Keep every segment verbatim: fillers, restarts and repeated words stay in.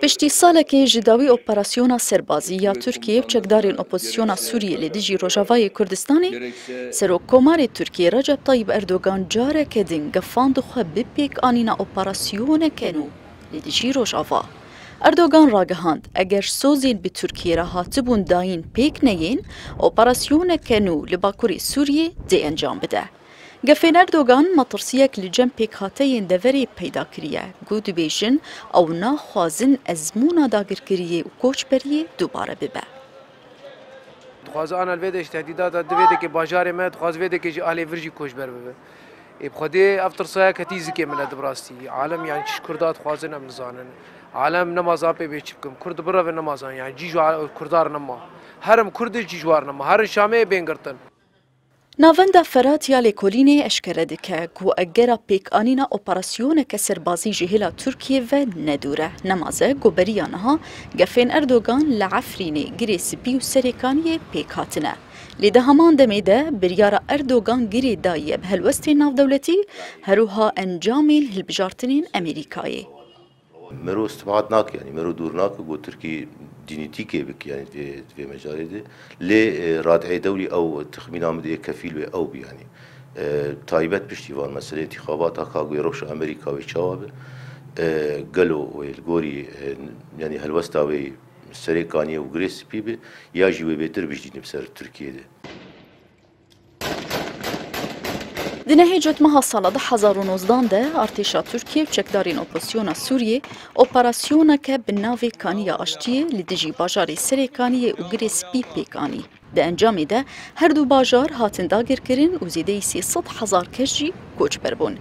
Piştî salekê ji dawî operasyona serbazî ya Tirkiyê û çekdarên opozîsyona Sûriyê li dijî Rojavayê Kurdistanê, Serokkomarê Tirkiyê Recep Tayyip Erdogan careke din gefand xwe bi pêkanîna operasyoneke nû li dijî Rojava. Erdogan ragihand, eger sozên bi Tirkiyê re hatibûn dayîn pêk neyên, operasyoneke nû li Bakurê Sûriyê dê encam bide. Gefên Erdogan metirsiyek li cem pêkhateyên deverê peyda kiriye, ku dibêjin ew naxwazin ezmûna dagirkiriyê û koçberiyê dubare bibe. Dixwaze ana li vê de ji tehdîdata di vê dekê bajarê me, dixwaze vê dekê jî alê vir jî koçber bibe. Ê bi Xwedê ev tirsa ya ketî zikê min e di bi rastî. Alem, yani, çi ji Kurda dixwazin em nizanin. Alem nema zan pê bê çi bikim. Kurd bireve nema zan, yani, cî ji Kurda re nema. Herim Kurd e, cî ji war nema. Herin Şamê ê bên girtin. Navenda Ferat ya lêkolînê eşkere dike ku egera pêkanîna operasyoneke serbazî ji hêla Tirkiyê ve ne dûr e. Nemaze ku beriya niha gefên Erdogan li Efrînê, Girê Spî û Serêkaniyê pêk hatine. Lê di heman demê de biryara Erdogan girê daye bi helwestên navdewletî, herwiha encamên hilbijartinên Amerîkayê. Mero istibat nake, yani mero dûr nake ku Tirkî dînîtîkê bike, yani vê, vê mecarê de. Lê, e, radeyê dewrî ew, texmîna min dê kefîl wê ew bî, yani. E, taybet piştî van meselê întîxabata ka ku rewşa Amerîka wê çawa be. E, gelo wê li gorî, e, yani helwesta wê Serêkaniyê û Girê Spî be, ya jî wê bêtir bijîne bi ser Tirkiyê de. Di nehê Cotmeha sala du hezar û nozdan de artêşa Tirkiyê û çekdarên opozisyona Sûriyê operasyoneke bi navê Kaniya Aştiyê li dijî bajarê Serêkaniyê û Girê Spî pêk anî. Di encamê de her du bajar hatin dagirkirin û zêdeyî sê sed hezar kes jî koçber bûn.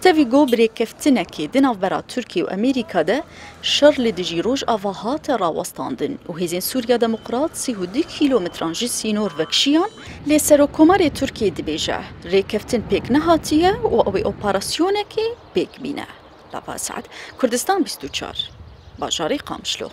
Tevî ku bi rêkeftinekê di navbera Tirkiye û Amerîka de şer li dijî Rojava hate rawestandin û Hêzên Sûriya Demokrat sî û du kîlometran ji sînor vekişiyan, lê Serokkomarê Tirkiyê dibêje, rêkeftin pêk nehatiye û ew ê operasyonekê pêk bîne. Lapa Saet, Kurdistan bîst û çar, bajarê Qamişlo.